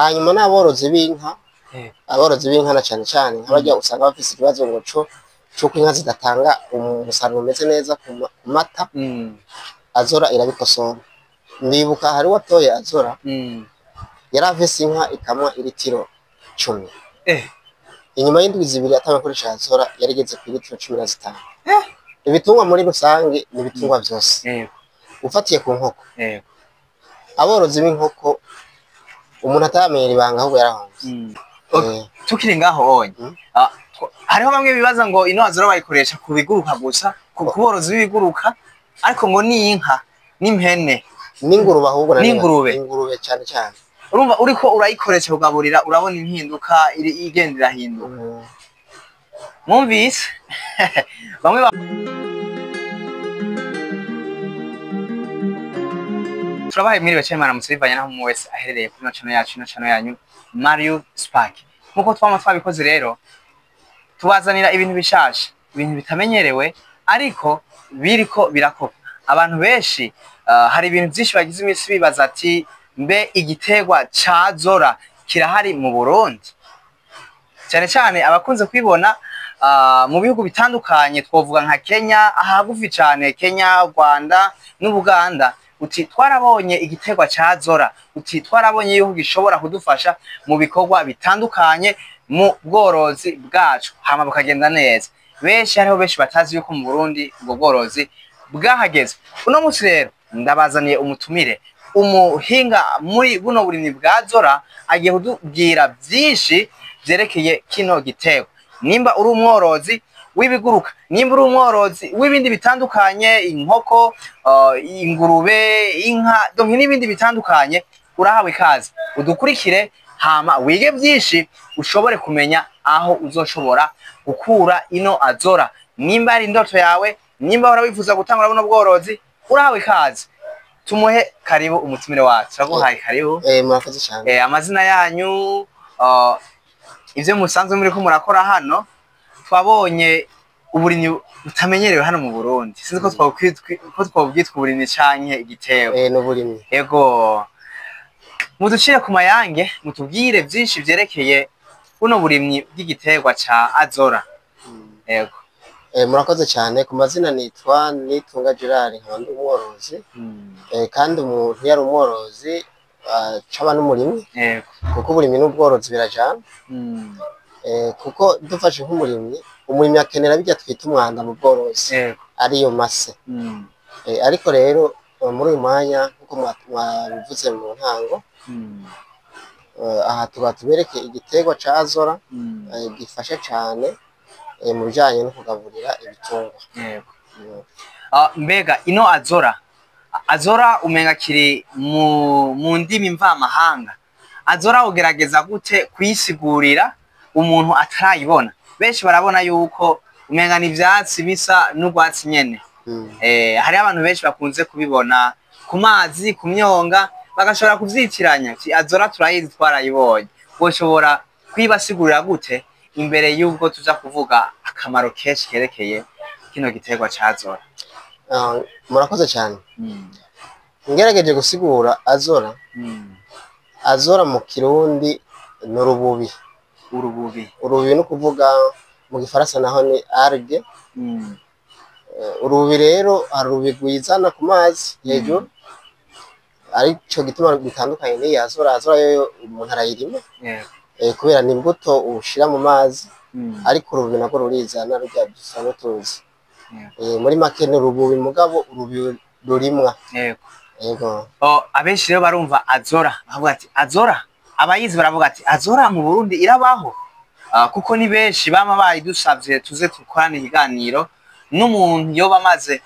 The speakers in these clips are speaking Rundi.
Hanyuma n'aborozi b'inka, aborozi b'inka na cane cane nk'abarya usanga bafise ikibazo ngo co c'uko inka zidatanga umusaruro umeze neza ku mata, Azora irabikosora. Ndibuka hari uwatoye Azora, yari afise inka ikamwa iritiro 10. Inyuma y'indwi 2 atanga Azora yarigeze ku litiro 15. Ibitungwa muri rusange ni ibitungwa vyose. Ufatiye ku nkoko, aborozi b'inkoko umuntu ataramenyera ibanga ahubwo yarahomvye. Tukiri ngaho onye, hariho bamwe bibaza ngo ino Azora bayikoresha ku biguruka gusa, ku borozi b'ibiguruka, ariko ngo ni inka n'impene n'ingurube, ahubwo n'ingurube, ingurube cyane cyane. Urumva uriko urayikoresha kugaburira, urabona impinduka igenda irahinduka. Mwumvise bamwe turabahaye mwiriwe cyane mwaramutse bivanye naho umwe wese aherereye kuri ino channel yacu, ino channel yanyu Mario Spark. Nkuko twama twabikoze rero, tubazanira ibintu bishasha, ibintu bitamenyerewe ariko biriko birakorwa. Abantu benshi hari ibintu byinshi bagize iminsi bibaza ati mbe igiterwa ca Azora kirahari mu Burundi? Cyane cyane abakunze kwibona mu bihugu bitandukanye, twovuga nka Kenya, ahagufi cyane Kenya, Rwanda n'Ubuganda. Uti twarabonye igiterwa ca Azora, uti twarabonye yuko gishobora kudufasha mu bikorwa bitandukanye mu bworozi bwacu, hama bukagenda neza. Benshi, hariho benshi batazi yuko mu Burundi ubwo bworozi bwahageze. Uno munsi rero ndabazaniye umutumire, umuhinga muri buno burimyi bwa Azora, agiye kutubwira byinshi vyerekeye kino giterwa. Nimba uri umworozi w'ibiguruka, nimba uri umworozi w'ibindi bitandukanye, inkoko, ingurube, inka, donc n'ibindi bitandukanye, urahawe ikaze udukurikire hama wige byinshi, ushobore kumenya aho uzoshobora gukura ino Azora. Nimba ari indoto yawe, nimba uhora wifuza gutangura buno bworozi, urahawe ikaze. Tumuhe karibu umutumire wacu. Turaguhaye karibu. Murakoze cyane. Amazina yanyu, ivyo musanzwe muriko murakora hano. Twabonye uburimyi butamenyerewe hano mu Burundi, sinzi ko twobwitwa uburimyi canke igitebo. N'uburimyi. Ego, muducire ku mayange, mutubwire vyinshi vyerekeye buno burimyi bw'igiterwa ca Azora. Ego. Murakoze cyane. Ku mazina nitwa Nitunga Gerard, nkaba ndi umworozi. Kandi umuntu yari umworozi caba n'umurimyi, kuko uburimyi n'ubworozi birajana. Kuko dufashe nk'umurimyi, umurimyi akenera bijya twita umwanda mu bworozi, ariyo mase. Ariko rero muri uyu mwanya, nkuko mwabivuze mu ntango, aha tuba tubereke igiterwa ca Azora, gifasha cyane mu bijanye no kugaburira ibitungwa. Mbega ino Azora, Azora umenga kiri mu ndimi mvamahanga. Azora ugerageza gute kuyisigurira umuntu atarayibona? Benshi barabona yuko umenga ni ivyatsi bisa n'urwatsi nyene. Hari abantu benshi bakunze kubibona ku mazi, ku myonga, bagashobora kuvyitiranya. Azora turayizi, twarayibonye. Woshobora kuyibasigurira gute imbere y'ubwo tuza kuvuga akamaro kenshi kerekeye kino giterwa ca Azora? Murakoze cyane. Ngerageje gusigura Azora, Azora mu Kirundi ni urububi. Urububi. Urububi ni ukuvuga mu Gifaransa naho ni algue. Urububi rero hari urububi rwizana ku mazi hejuru, arico gituma bitandukanye n'iyi Azora. Azora yo umuntu arayirima, kubera ni imbuto ushira mu mazi, ariko urububi narwo rurizana rurya dusanzwe tuzi. Muri make ni urububi, mugabo urububi rurimwa. Yego. Abenshi rero barumva Azora bavuga ati Azora, abayizi baravuga ati Azora mu Burundi irabaho, kuko ni benshi bama bayidusavye tuze tukorane ikiganiro n'umuntu yoba amaze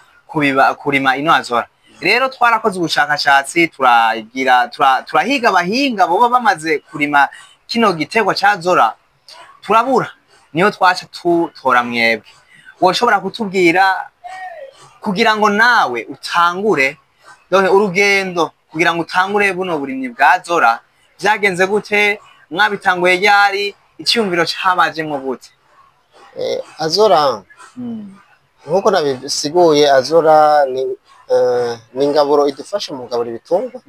kurima ino Azora. Rero twarakoze ubushakashatsi, turagira turahiga abahinga boba bamaze kurima kino giterwa ca Azora, turabura, niyo twaca tutora mwebwe. Woshobora kutubwira kugira ngo nawe utangure urugendo, kugira ngo utangure buno burimyi bwa Azora, vyagenze gute? Mwabitanguye ryari? Icyumviro cabajemwo gute? Azora nkuko nabisiguye, Azora ni ingaburo idufasha mu kugaburira ibitungwa.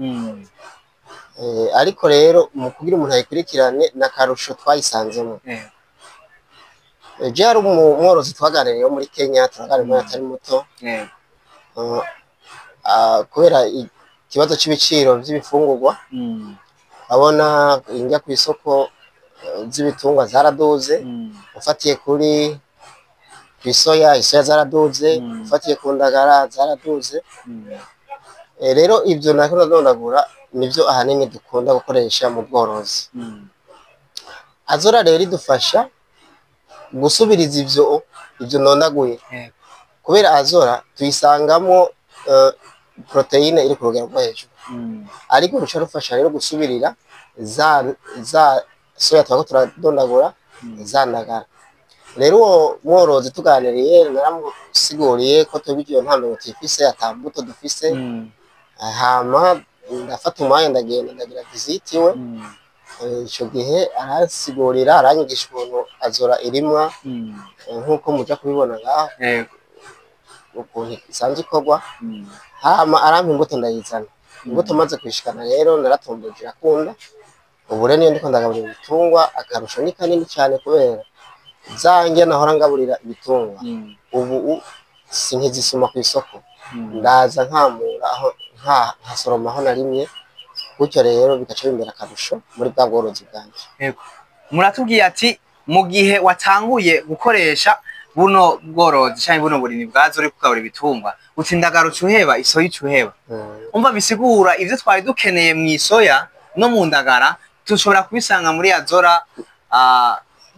Ariko rero mu kugira umuntu ayikurikirane n'akarusho twayisanzemo. Je hari umworozi twaganiriye wo muri Kenya, turaganira umwanya atari muto. Kubera ikibazo c'ibiciro vy'ibifungurwa, abona indya ku isoko z'ibitungwa zaraduze, ufatiye kuri kw'isoya, isoya zaraduze, ufatiye ku ndagara zaraduze. Rero ivyo nariko ndadondagura nivyo ahanini dukunda gukoresha mu bworozi. Azora rero idufasha gusubiriza ivyo ndondaguye, kubera azora tuyisangamwo poroteyine iri ku rugero rwo hejuru, ariko ruca rufasha rero gusubirira za soya turako turadondagura, za ndagara. Rero uwo mworozi tuganiriye naramusiguriye ko twebwe iyo ntambwe tuyifise, ata mbuto dufise. Hama ndafata umwanya ndagenda ndagira visite iwe. Ico gihe aransigurira, aranyigisha ukuntu azora irimwa, nk'uko muja kubibona ngaho, ukuntu isanzwe ikorwa. Hama arampa imbuto ndayizana. Imbuto maze kuyishikana rero naratomboje irakunda. Ubu rero niyo ndiko ndagaburira ibitungwa, akarusho ni kanini cane, kubera za ndya nahora ngaburira ibitungwa ubu sinkizisuma kw'isoko, ndaza nkamura aho nkasoroma aho narimye, gutyo rero bigaca bimbera akarusho muri bwa bworozi bwanje. Yego. Muratubwiye ati mu gihe watanguye gukoresha buno bworozi canke buno burimyi bwazo uri kugabura ibitungwa, uti indagara uca uheba, isoya uca uheba. Umva bisigura ivyo twari dukeneye mw'isoya no mu ndagara dushobora kubisanga muri azora,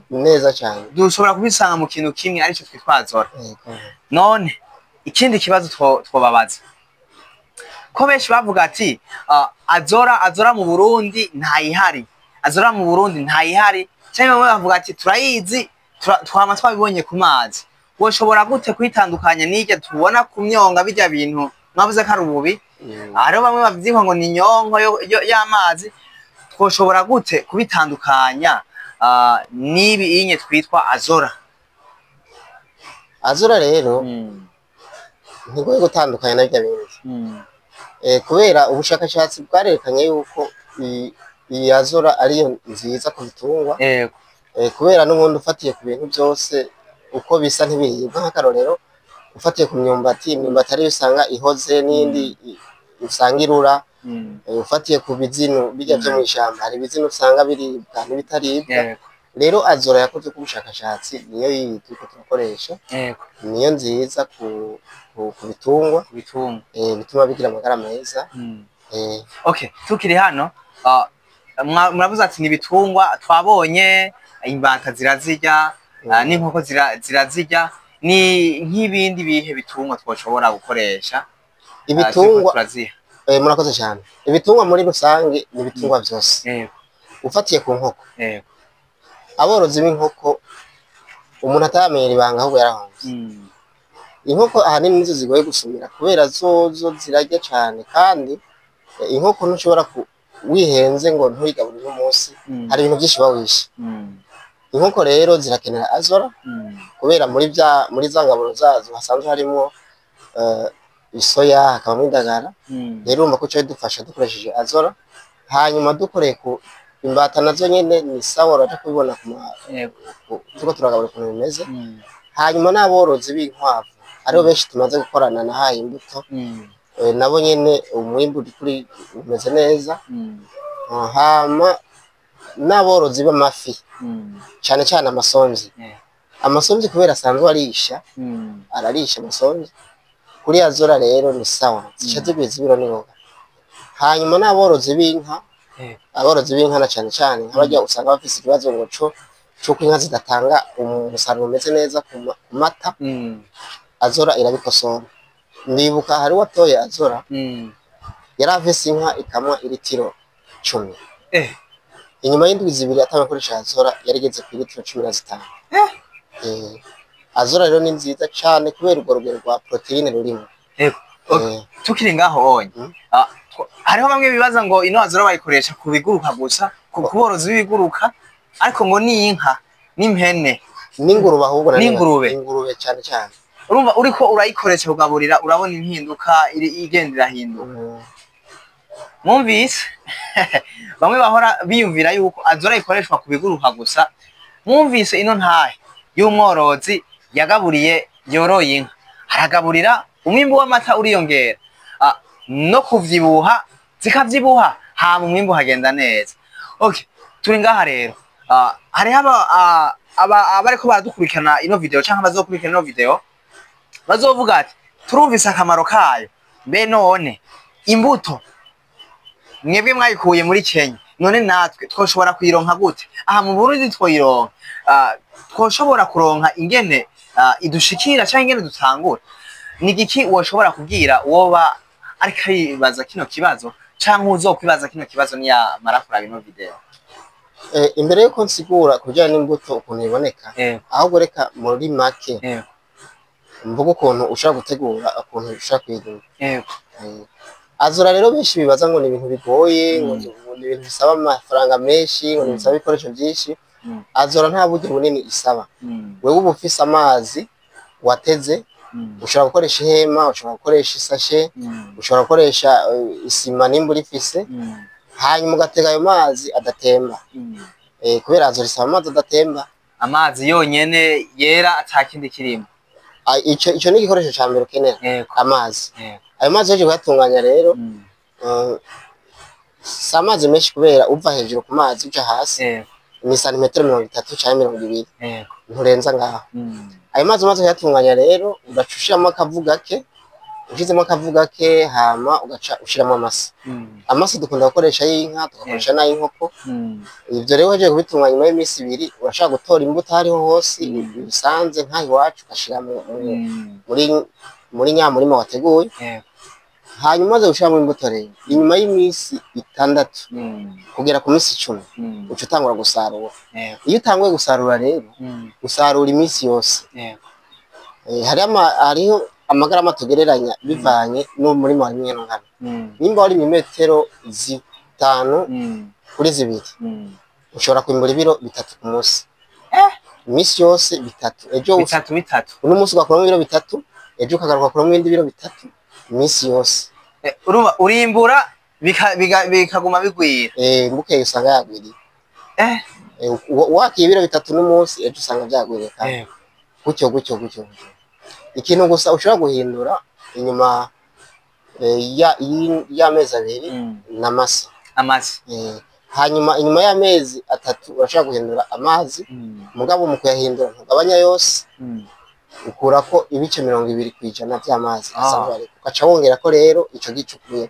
Neza cane. dushobora kubisanga mu kintu kimwe arico twitwa azora. Yego. None ikindi kibazo twobabaza, ko benshi bavuga ati azora mu Burundi ntayihari, azora mu Burundi ntayihari, canke bamwe bavuga ati turayizi, twama twabibonye ku mazi. Woshobora gute kwitandukanya n'irya tubona ku myonga, bijya bintu mwavuze ko ari ububi? Hariho bamwe bavyitwa ngo ni inyonko y'amazi. Twoshobora gute kubitandukanya n'ibi inye twitwa azora? Azora rero ntigoye gutandukanya na birya bindi. Kubera ubushakashatsi bwarerekanye yuko iyi azora ariyo nziza ku bitungwa. Kubera n'ubundi ufatiye ku bintu byose uko bisa ntibiribwa, nk'akarorero ufatiye ku myumbati, imyumbati ariyo usanga ihoze n'iyindi usanga irura. Ufatiye ku bizinu bijya vyo mw'ishamba, hari ibizinu usanga biribwa n'ibitaribwa. Rero azora yakoze ku bushakashatsi niyo iyi turiko turakoresha, niyo nziza ku bitungwa, Ku bitungwa. Bituma bigira amagara meza. Okay, tukiri hano, muravuze ati ni ibitungwa twabonye imbata zirazirya, n'inkoko zirazirya, ni nk'ibindi bihe bitungwa twoshobora gukoresha turiko Ibitungwa turaziha? Murakoze cyane. Ibitungwa muri rusange ni ibitungwa byose. Ufatiye ku nkoko, aborozi b'inkoko umuntu ataramenyera ibanga ahubwo yarahomvye. Inkoko ahanini nizo zigoye gusumira, kubera zozo zirarya cane, kandi inkoko ntushobora wihenze ngo ntuyigaburire umunsi, hari ibintu byinshi uba wishe. Inkoko rero zirakenera azora, kubera muri za ngaburo zazo hasanzwe harimo isoya, hakabamo indagara. Rero urumva ko ico bidufasha dukoresheje azora. Hanyuma dukoreye ku imbata nazo nyene ni sawa, uraja kubibona ku turiko turagabura ukuntu bimeze. Hanyuma n'aborozi b'inkwavu hariho benshi tumaze gukorana nahaye imbuto, nabo nyene umwimbu uri kuri umeze neza. Hama n'aborozi b'amafi, cane cane amasomvyi. Amasomvyi kubera asanzwe arisha, ararisha amasomvyi kuri azora rero ni sawa, zica zigwiza ibiro n'ingoga. Hanyuma n'aborozi b'inka, aborozi b'inka na cane cane nk'abarya usanga bafise ikibazo ngo c'uko inka zidatanga umusaruro umeze neza ku mata, azora irabikosora. Ndibuka hari uwatoye azora, yari afise inka ikamwa iritiro 10. Inyuma y'indwi 2 atanga gukoresha azora yarigeze ku iritiro 15. Azora rero ni nziza cane kubera urwo rugero rwa poroteyine rurimo. Yego. Tukiri ngaho onye, hariho bamwe bibaza ngo ino azora bayikoresha ku biguruka gusa, ku borozi b'ibiguruka, ariko ngo ni inka n'impene N'ingurube ahubwo na N'ingurube. Ingurube cane cane. Urumva uriko urayikoresha kugaburira, urabona impinduka igenda irahinduka. Mwumvise bamwe bahora biyumvira yuko azora ikoreshwa ku biguruka gusa. Mwumvise ino ntahe y'umworozi yagaburiye yoroye inka, aragaburira umwimbu w'amata uriyongera, no kuvyibuha zikavyibuha, hama umwimbu hagenda neza. Okay, turi ngaha rero. Hariho abariko baradukurikirana ino video canke bazokurikirana ino video bazovuga ati turumvise akamaro kayo, mbe none imbuto mwebwe mwayikuye muri Kenya, none natwe twoshobora kuyironka gute? Aha mu Burundi twoyironka, twoshobora kuronka ingene idushikira canke ingene dutangura? Ni igiki woshobora kubwira uwoba ariko aribaza kino kibazo canke uzokwibaza kino kibazo niyamara kuraba ino video? Imbere yuko nsigura ku bijyanye n'imbuto ukuntu iboneka, ahubwo reka muri make mvuga ukuntu ushobora gutegura, ukuntu ushobora kuyirima. Azora rero benshi bibaza ngo ni ibintu bigoye, ngo ni ibintu bisaba amafaranga menshi, ngo ni bisaba ibikoresho byinshi. Azora nta buryo bunini isaba. Wewe uba ufise amazi wateze, ushobora gukoresha ihema, ushobora gukoresha isashe, ushobora gukoresha isima nimba urifise, hanyuma ugatega ayo mazi adatemba. Kubera azora isaba amazi adatemba. Amazi yonyene yera atakindi kirimo. Ico ni igikoresho ca mbere ukenera, amazi. Ayo mazi yaje kuyatunganya rero, si amazi menshi kubera uva hejuru ku mazi uja hasi ni santimetero 30 canke 20, nturenza ngaho. Ayo mazi umaze kuyatunganya rero, ugaca ushiramo akavu gake, ushizemo akavu gake hama ugaca ushiramo amase. Amase dukunda gukoresha y'inka, tugakoresha n'ay'inkoko. Ivyo rero uhejeje kubitunganya nyuma y'iminsi 2, urashobora gutora imbuto aho hose ubisanze nk'aho iwacu, ugashira muri nya murima wateguye. Hanyuma umaze gushiramo imbuto rero, inyuma y'iminsi 6 kugera ku minsi 10, uca utangura gusarura. Iyo utanguye gusarura rero, usarura iminsi yose. Hariho amagarama tugereranya bivanye n'umurima warimye n'ungana. Nimba warimye imetero 5 kuri 2, ushobora kwimbura ibiro 3 ku munsi. Iminsi yose 3. Ejo bitatu. Uno munsi ugakuramo ibiro 3, ejo ukagaruka ugakuramo ibindi biro 3, iminsi yose. Urumva urimbura bikaguma bigwira. Bukeye usanga yagwiriye. Wakiye ibiro 3 n'umunsi, ejo usanga byagwiriye kandi. Gutyo gutyo gutyo. Ikintu gusa ushobora guhindura inyuma y'amezi 2 n'amase. Amase. Hanyuma inyuma y'amezi 3 urashobora guhindura amazi, mugabo mu kuyahindura ntugabanya yose, ukurako ibice 20% by'amazi asanzwe ariko ugaca wongera ko rero ico gicukuye.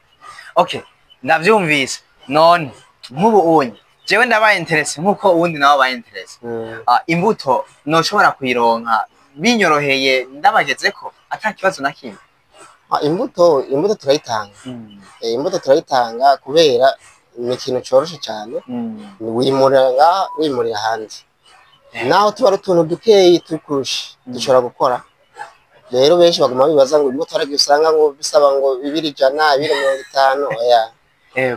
Okay, ndavyumvise. None nk'ubu unye jewe ndabaye interesse nkuko uwundi nawe abaye interesse. Imbuto noshobora kuyironka binyoroheye ndabagezeko ata kibazo na kimwe? Imbuto turayitanga. Imbuto turayitanga kubera ni ikintu coroshe cyane. Wimurira ngaha, wimurira ahandi. Naho tuba ari utuntu dukeyi tukurusha dushobora gukora. Rero benshi baguma bibaza ngo imbuto haragiye usanga ngo bisaba ngo 200, 250, oya.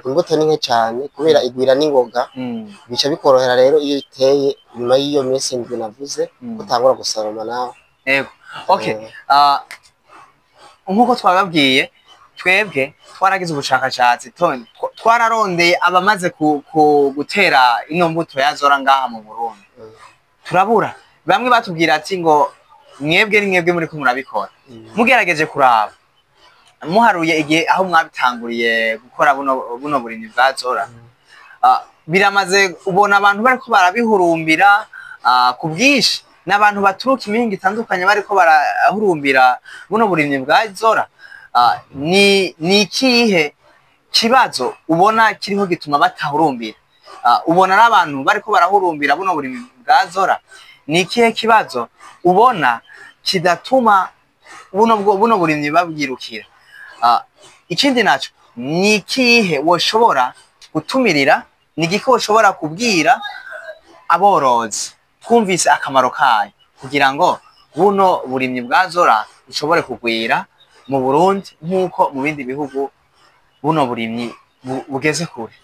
Imbuto ni nke cyane kubera igwira n'ingoga. Bica bikorohera rero iyo iteye nyuma y'iyo minsi 7 navuze, utangura gusoroma nawe. Okay. Nkuko twababwiye, twebwe twaragize ubushakashatsi, twararondeye abamaze gutera ino mbuto ya Azora ngaha mu Burundi. Turabura. Bamwe batubwira ati ngo mwebwe ni mwebwe muriko murabikora. Mugerageje kuraba, muharuye igihe aho mwabitanguriye gukora buno burimyi bwa Azora. Biramaze ubona abantu bariko barabihurumbira ku bwinshi, n'abantu baturuka imihingo itandukanye bariko barahurumbira buno burimyi bwa Azora. Ni ikihe kibazo ubona kiriho gituma batahurumbira? Ubona n'abantu bariko barahurumbira buno burimyi bwa Azora, ni ikihe kibazo ubona kidatuma buno burimyi babwirukira? Ikindi naco ni ikihe woshobora gutumirira, ni igiki woshobora kubwira aborozi twumvise akamaro kayo kugira ngo buno burimyi bwa Azora bushobore kugwira mu Burundi nk'uko mu bindi bihugu buno burimyi bugeze kure?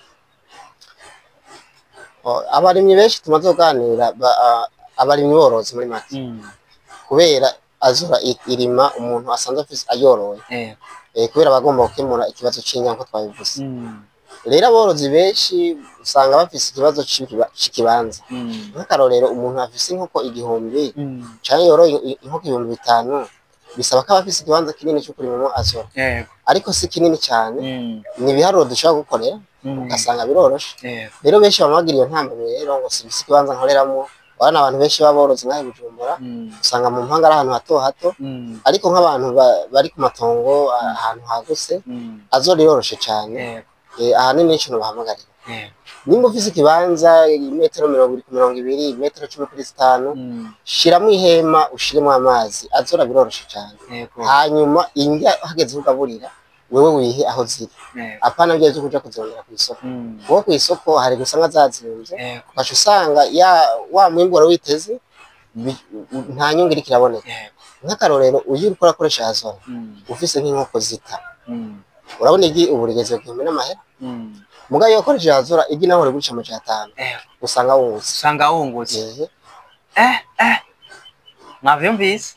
Abarimyi benshi tumaze kuganira, abarimyi borozi muri make, kubera Azora irima umuntu asanzwe afise ayoroye. Kubera bagomba gukemura ikibazo c'inka nko twabivuze. Rero aborozi benshi usanga bafise ikibazo c'ikibanza. Nk'akarorero, umuntu afise inkoko 1000 canke yoroye inkoko 5000, bisaba ko aba afise ikibanza kinini co kurimamwo azola. Ariko si kinini cane, ni ibiharuro dushobora gukorera, ugasanga biroroshe. Rero benshi bama bagira iyo ntambamyi rero ngo simfise ikibanza nkoreramwo. Urabona abantu benshi b'aborozi ngaha i Bujumbura, usanga mu mpanga ari ahantu hato hato, ariko nk'abantu bari ku matongo ahantu hagutse, azola iroroshe cane. Ahanini nico nobahamagarira. Nimba ufise ikibanza imetero 20 ku 20, imetero 10 kuri 5, shiramwo ihema, ushiremwo amazi, azola biroroshe cane. Hanyuma indya hageze kugaburira, wewe wihe aho ziri. Apana bya vyo kuja kuzirondera kw'isoko. Kuko kw'isoko hari gusanga zazimvye, ugaca usanga ya wa mwimbu wari witeze nta nyungu iriko iraboneka. Nk'akarorero, uyu uriko urakoresha azola, ufise nk'inkoko zita, urabona igi ubu rigeze ku gihumbi n'amahera. Mugabo iyo ukoresheje azola, igi naho urigurisha 500, usanga wungutse. Usanga wungutse. Mwavyumvise,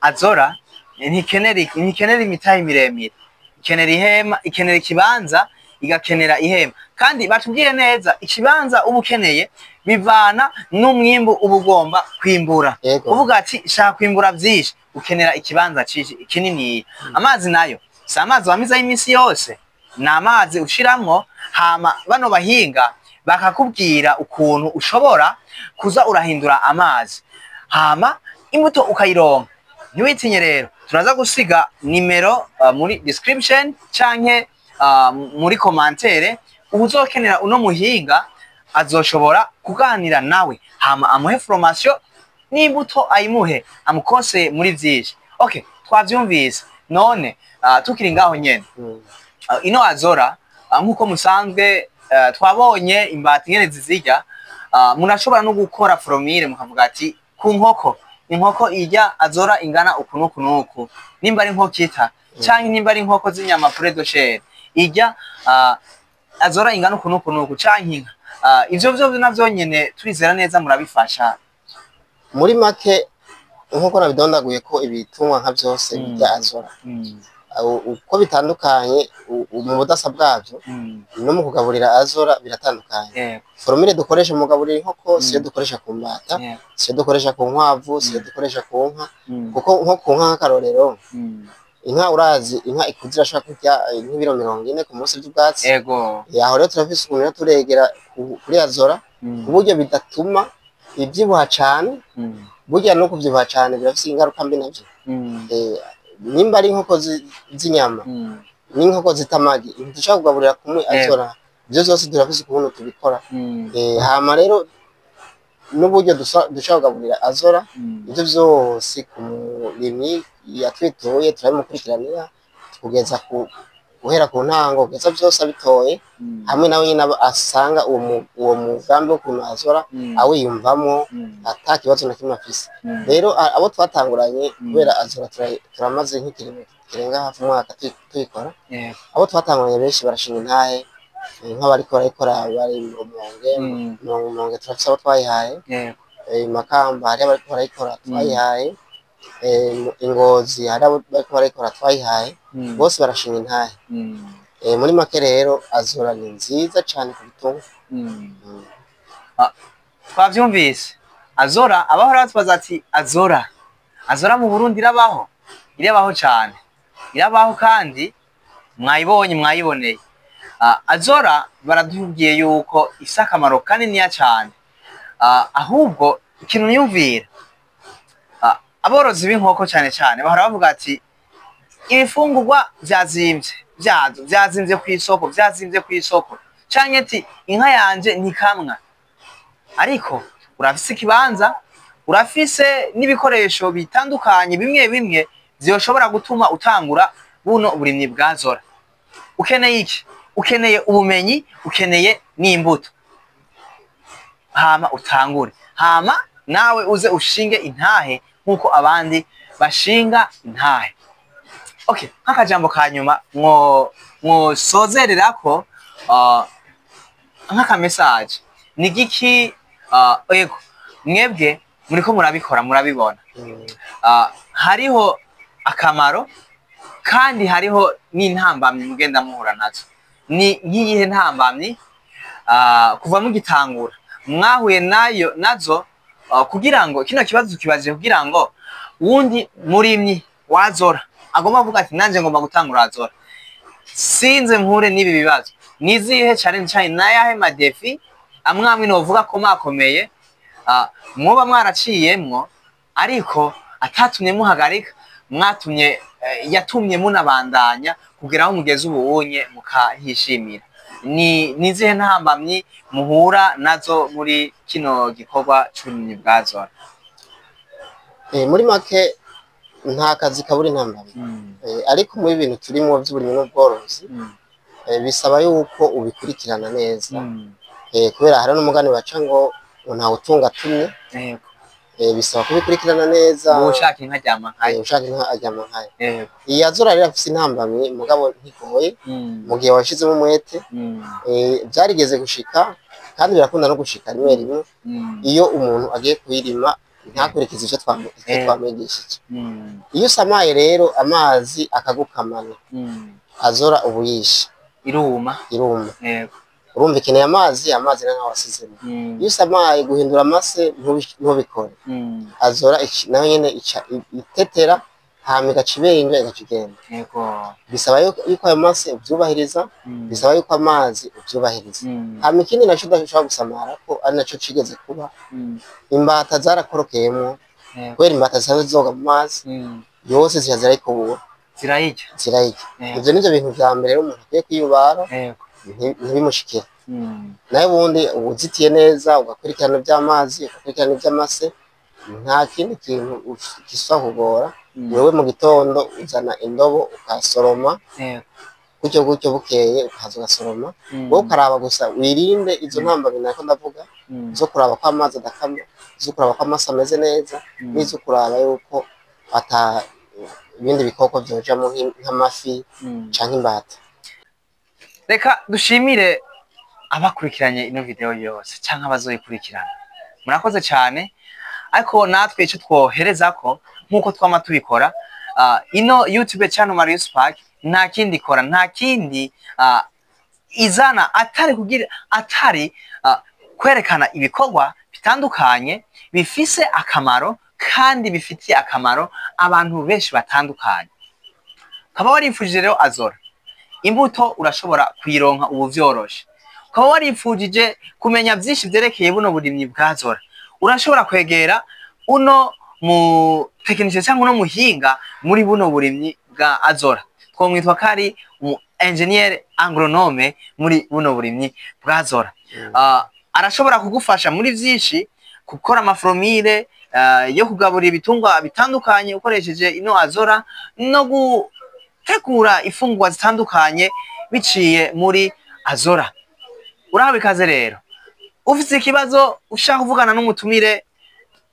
azola ntikenera imitahe miremire, ikenera ihema, ikenera ikibanza, igakenera ihema. Kandi batubwiye neza ikibanza uba ukeneye bivana n'umwimbu uba ugomba kwimbura. Uvuga ati shaka kwimbura vyinshi, ukenera ikibanza kininiya. Amazi nayo si amazi wamizayo iminsi yose, ni amazi ushiramwo, hama bano bahinga bakakubwira ukuntu ushobora kuza urahindura amazi, hama imbuto ukayironka. Ntiwitinye rero, turaza gusiga nimero muri description canke muri commentaire. Uwuzokenera uno muhinga azoshobora kuganira nawe, hama amuhe formation n'imbuto ayimuhe, amukose muri vyinshi. Okay, twavyumvise. None tukiri ngaho nyene, ino azola, nkuko musanzwe twabonye imbata ingene zizirya, murashobora no gukora formule mukavuga ati ku nkoko, inkoko irya azola ingana uku n'uku n'uku, nimba ari inkoko ita canke nimba ari inkoko z'inyama poulet de chair irya azola ingana uku n'uku n'uku, canke inka. Ivyo vyo navyo nyene turizera neza murabifasha. Muri make, nkuko nabidondaguye ko ibitungwa nka vyose birya azola, uko bitandukanye mu budasa bwavyo no mu kugaburira azola biratandukanye. Formule dukoresha mu kugaburira inkoko siyo dukoresha ku mbata, siyo dukoresha ku nkwavu, siyo dukoresha ku nka. Kuko nko ku nka, nk'akarorero, inka, urazi inka ikuze irashobora kurya nk'ibiro 40 ku munsi vy'ubwatsi. Aho rero turafise ukuntu rero turegera kuri azola ku buryo bidatuma ivyibuha cane. Burya no kuvyibuha cane birafise ingaruka mbi navyo. Nimba ari inkoko z'inyama n'inkoko zita amagi, ntidushobora kugaburira kumwe azola. Ivyo vyose turafise ukuntu tubikora. Hama rero n'uburyo dushobora kugaburira azola, ivyo vyose ku murimyi yatwituye turabimukurikiranira kugeza ku guhera ku ntango kugeza vyose abitoye, hamwe nawe nyene asanga uwo mugambi wo kurima azola awiyumvamwo, ata kibazo na kimwe afise. Rero abo twatanguranye, kubera azola turamaze nk'ikiringo kirenga hafi umwaka tuyikora, abo twatanguranye benshi barashinga intahe. Nk'abariko barayikora bari mu Rumonge, mu Rumonge turafise abo twayihaye. Makamba hariho abariko barayikora twayihaye. Ingozi hari abo bariko barayikora twayihaye. Bose barashinga intahe. Muri make rero, azola ni nziza cane ku bitungwa. Twavyumvise, azola abahora batubaza ati azola, azola mu Burundi irabaho, irabaho cane, irabaho kandi mwayibonye, mwayiboneye. Azola baratubwiye yuko ifise akamaro kaniniya cane. Ahubwo ikintu niyumvira, aborozi b'inkoko cane cane bahora bavuga ati ibifungurwa vyazimvye, vyazo vyazimvye kw'isoko, vyazimvye kw'isoko, canke ati inka yanje ntikamwa. Ariko urafise ikibanza, urafise n'ibikoresho bitandukanye bimwe bimwe vyoshobora gutuma utangura buno burimyi bwa azola. Ukeneye iki? Ukeneye ubumenyi, ukeneye n'imbuto, hama utangure, hama nawe uze ushinge intahe nk'uko abandi bashinga intahe. Okay, nk'akajambo ka nyuma mwosozererako, nk'aka message ni giki? Ego, mwebwe muriko murabikora, murabibona. Hariho akamaro kandi hariho n'intambamyi mugenda muhura nazo. Ni nk'iyihe ntambamyi kuva mugitangura mwahuye nayo nazo, kugira ngo kino kibazo tukibaje, kugira ngo wundi murimyi wazora agomba kuvuga ati nanje ngomba gutangura azora, sinze mpure n'ibi bibazo. Nizihe challenge canke nayahe ma défis amwe novuga ko makomeye mwoba mwaraciyemwo, ariko atatumye muhagarika, mwatumye yatumye munabandanya kugira aho mugeze ubunye mukahishimira? Ni nizihe ntambamyi muhura nazo muri kino gikorwa c'uburimyi bwa zora? Muri make, nta kazi kabura intambamyi. Ariko muri bintu turimo by'uburimyi n'ubworozi, bisaba yuko ubikurikirana neza, kubera hari n'umugani baca ngo ntawe utunga atumye. Bisaba kubikurikirana neza. Ushaka inka aryama nkayo. Ushaka inka aryama nkayo. Iyi azora rero afise intambamyi, mugabo ntigoye mu gihe washizemo umwete. Byarigeze gushika, kandi birakunda no gushika rimwe rimwe, iyo umuntu agiye kuyirima ntakurikize ivyo twamwigishije. Iyo usamaye rero amazi akagukamana, azora ubuyishe. Iruma. Iruma. Urumva ikeneye amazi, amazi nayo wasizemo. Iyo usamaye guhindura amase ntubikore, azora nayo nyene ica itetera, hama igaca ibenga, igaca igenda. Bisaba yuko ayo mase uvyubahiriza, bisaba yuko amazi uvyubahiriza. Hama ikindi naco udashobora gusamara ko ari naco cigeze kuba, imbata zarakorokeyemwo. Kubera imbata zisanzwe zoga mu mazi, yose zica zirayikubura. Zirayirya. Zirayirya. Ivyo nivyo bintu vya mbere rero umuntu akwiye kwiyubara, ntibimushikire. Nayo ubundi uzitiye neza, ugakurikirana ivy'amazi, ugakurikirana ivy'amase, nta kindi kintu gishobora kugora. Wewe mu gitondo uzana indobo ukasoroma, gutyo gutyo, bukeye ukaza ugasoroma. Wowe ukaraba gusa wirinde izo ntambamyi nariko ndavuga, zo kuraba ko amazi adakama, zo kuraba ko amase ameze neza, n'izo kuraba yuko ata ibindi bikoko vyojamwo nk'amafi canke imbata. Reka dushimire abakurikiranye ino video yose canke abazoyikurikirana, murakoze cyane. Ariko natwe icyo twoherezako, nk'uko twama tubikora, ino YouTube channel Marius Park nta kindi ikora, nta kindi izana atari kugira atari kwerekana ibikorwa bitandukanye bifise akamaro kandi bifitiye akamaro abantu benshi batandukanye. Ukaba warifujije rero azora imbuto, urashobora kuyironka ubu vyoroshe. Ukaba warifujije kumenya vyinshi vyerekeye buno burimyi bwa zora, urashobora kwegera uno mu tekinisiye cyangwa uno muhinga muri buno burimyi bwa azora, twomwitwa ko ari umu engineer agronome muri buno burimyi bwa zora. Arashobora kugufasha muri vyinshi, gukora ama formules yo kugaburira ibitungwa bitandukanye ukoresheje ino azora, no gutegura ifungurwa zitandukanye biciye muri azora. Urahawe ikaze rero. Ufise ikibazo, ushaka kuvugana n'umutumire,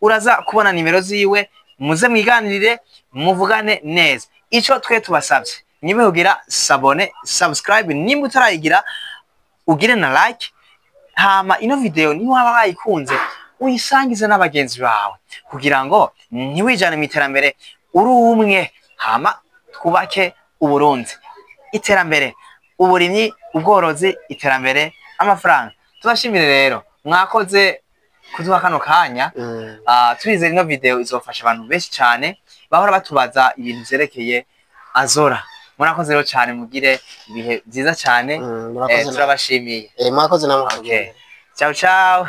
uraza kubona nimero ziwe, muze mwiganirire, muvugane neza. Ico twe tubasavye, niba ugira s'abonner, subscribe nimba utarayigira, ugire na like, hama ino video niba waba wayikunze uyisangize n'abagenzi bawe, kugira ngo ntiwijane mu iterambere uri umwe, hama twubake Uburundi. Iterambere, uburimyi, ubworozi, iterambere, amafaranga. Tubashimire rero, mwakoze kuduha kano kanya. Turizera ino video izofasha abantu benshi cyane bahora batubaza ibintu vyerekeye azora. Murakoze rero cyane, mugire ibihe byiza cyane. Murakoze. Turabashimiye. Mwakoze namwe. Okay. Ciao ciao.